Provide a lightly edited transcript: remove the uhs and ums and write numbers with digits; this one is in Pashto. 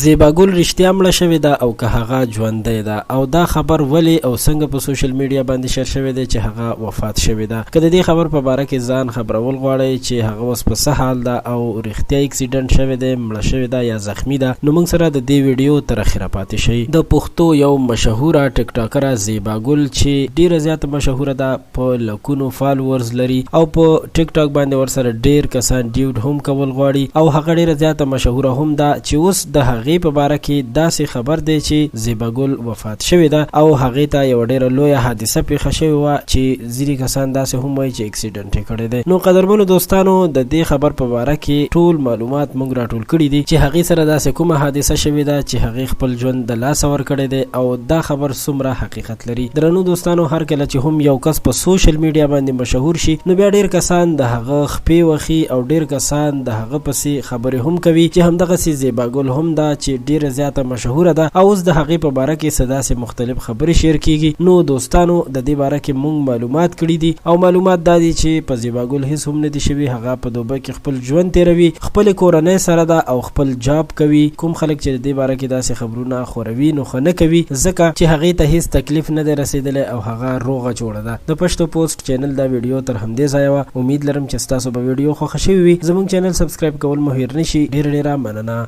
زیبا ګل رښتیا مړه شوې ده او که هغه ژوندۍ ده او دا خبر ولې او څنګه په سوشل میډیا باندې شیر شوی دی چې هغه وفات شوې ده؟ که د دې خبر په باره کې ځان خبرول غواړئ چې هغه اوس په څه حال ده او رښتیا اکسیډنټ شوی دی، مړه شوې ده یا زخمي ده، نو موږ سره د دې ویډیو تر اخره پاتې شئ. د پښتو یو مشهوره ټیک ټاکره زیبا ګل چې ډیره زیاته مشهوره ده، په لکونو فالوورز لري او په ټیک ټاک باندې ورسره ډیر کسان ډیوډ هم کول غواړي او هغه ډیره زیاته مشهوره هم ده چې اوس د هغې په باره کې داسې خبر دی چې زیبا ګل وفات شوې ده او هغې ته یوه ډیره لویه حادثه پیښه شوې وه چې ځینې کسان داسې هم وایي چې اکسیډنټ یې کړی دی. نو قدرمنو دوستانو، د دې خبر په باره کې ټول معلومات موږ راټول کړي دي چې هغې سره داسې کومه حادثه شوې ده چې هغې خپل ژوند د لاسه ورکړی دی او دا خبر څومره حقیقت لري. درنو دوستانو، هر کله چې هم یو کس په سوشل میډیا باندې مشهور شي، نو بیا ډیر کسان د هغه خپې وخي او ډیر کسان د هغه پسې خبرې هم کوي، چې همدغسې زیبا ګل هم ده چې ډیره زیاته مشهوره ده او اوس د هغې په باره کې څه داسې مختلف خبرې شیر کیږي. نو دوستانو، د دې باره کې مونږ معلومات کړي دي او معلومات دا دي چې په زیبا ګل هیڅ هم نه دي شوي. هغه په دوبۍ کې خپل ژوند تیروي، خپلې کورنۍ سره ده او خپل جاب کوي. کوم خلک چې د دې باره کې داسې خبرونه خوروي، نو ښه نه کوي، ځکه چې هغې ته هیڅ تکلیف نه دی رسیدلی او هغه روغه جوړه ده. د پښتو پوسټ چینل دا ویډیو تر همدې ځایه وه. امید لرم چې ستاسو به ویډیو خوښه شوې وي. زموږ چینل سبسکرایب کول مو هیر نشي. ډیره ډیره مننه.